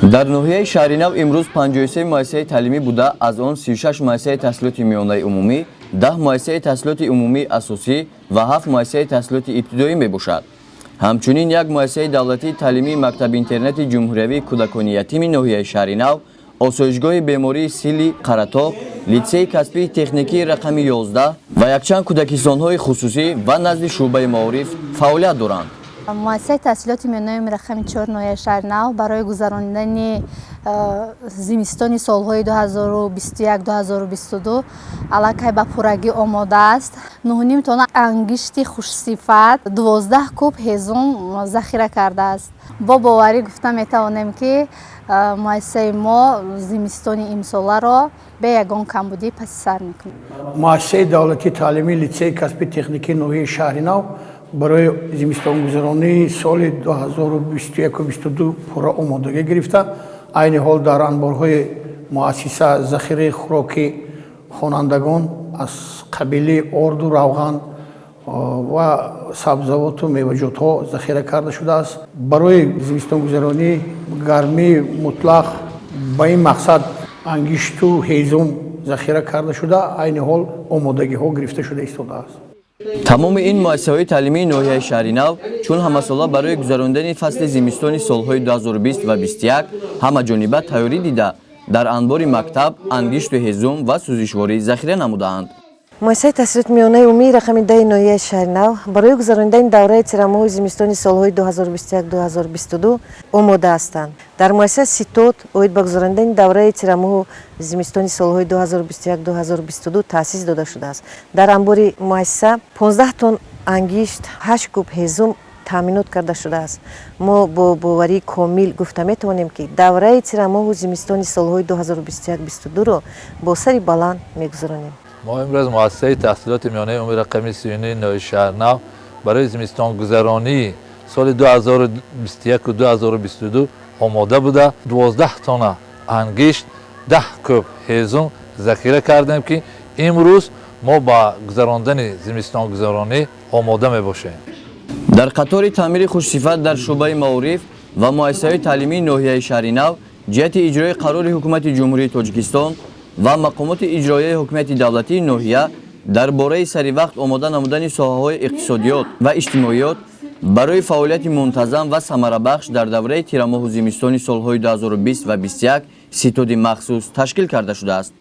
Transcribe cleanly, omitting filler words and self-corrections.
Дар ноҳияи Шаҳринав имрӯз 53 муассисаи таълимӣ буда, аз он 36 муассисаи таҳсилоти миёнаи умумӣ, 10 муассисаи таҳсилоти умумии асосӣ ва 7 муассисаи таҳсилоти ибтидоӣ мебошад. Ҳамчунин як муассисаи давлатии таълимии мактаби-интернати ҷумҳуриявии кӯдакони ятими ноҳияи Шаҳринав, осоишгоҳи бемории сили Қаратоқ, литсеи касбии техникии рақами 11 ва якчанд кӯдакистонҳои хусусӣ ва назди шӯъбаи маориф фаъолият доранд. Муассисаи таҳсилоти миёнаи рақами 4 ноҳияи Шаҳринав барои гузаронидани зимистони солҳои 2021-2022 аллакай ба пуррагӣ омода аст. 9,5 тонна ангишти хушсифат, 12 куб ҳезум захира кардааст. Бо боварӣ гуфта метавонем, ки муассисаи мо зимистони имсоларо бе ягон камбудӣ паси сар мекунад. Муассисаи давлатии таълимии литсеи касби техникии ноҳияи Шаҳринав барои зимистонгузаронии соли 2021-22 пурра омодагӣ гирифта, айни ҳол дар анборҳои муассиса захираи хӯроки хонандагон аз қабили орду, равған ва сабзавоту меваҷотҳо захира карда шудааст. Барои зимистонгузаронӣ гармии мутлақ ба ин мақсад ангишту ҳезум захира карда шуда, айни ҳол омодагиҳо гирифта шуда истодааст. Тамоми ин муассисаҳои таълимии ноҳияи Шаҳринав чун ҳамасола барои гузарондани фасли зимистони солҳои 2020 ва 21 ҳамаҷониба тайёрӣ дида, дар анбори мактаб ангишту ҳезум ва сӯзишворӣ захира намудаанд. Муассисаи таҳсилоти миёнаи умумии рақами 10 ноҳияи Шаҳринав барои гузаронидани давраи тирамоҳу зимистони солҳои 2021-2022 омода ҳастанд. Дар муассиса ситод оид ба гузаронидани давраи тирамоҳу зимистони солҳои 2021-2022 таъсис дода шудааст. Дар анбори муассиса 15 тонн ангишт, 8 куб ҳезум таъминот карда шудааст. Мо бо боварии комил гуфта метавонем, ки давраи тирамоҳу зимистони солҳои 2021-22-ро бо сари баланд мегузаронем. Мо имрӯз муассисаи таҳсилоти миёнаи умумии рақами 39 ноҳияи Шаҳрнав барои зимистонгузаронии соли 2021-2022 омода буда, 12 тонна ангишт, 10 куб ҳезум захира кардем, ки имрӯз мо ба гузарондани зимистонгузаронӣ омода мебошем. Дар қатори таъмири хушсифат дар шӯъбаи маориф ва муассисаҳои таълимии ноҳияи Шаҳринав ҷиҳати иҷрои қарори Ҳукумати Ҷумҳурии Тоҷикистон ва мақомоти иҷроияи ҳокимияти давлатии ноҳия дар бораи саривақт омода намудани соҳаҳои иқтисодиёт ва иҷтимоиёт барои фаъолияти мунтазам ва самарабахш дар давраи тирамоҳу зимистони солҳои 2020 ва 21 ситоди махсус ташкил карда шудааст.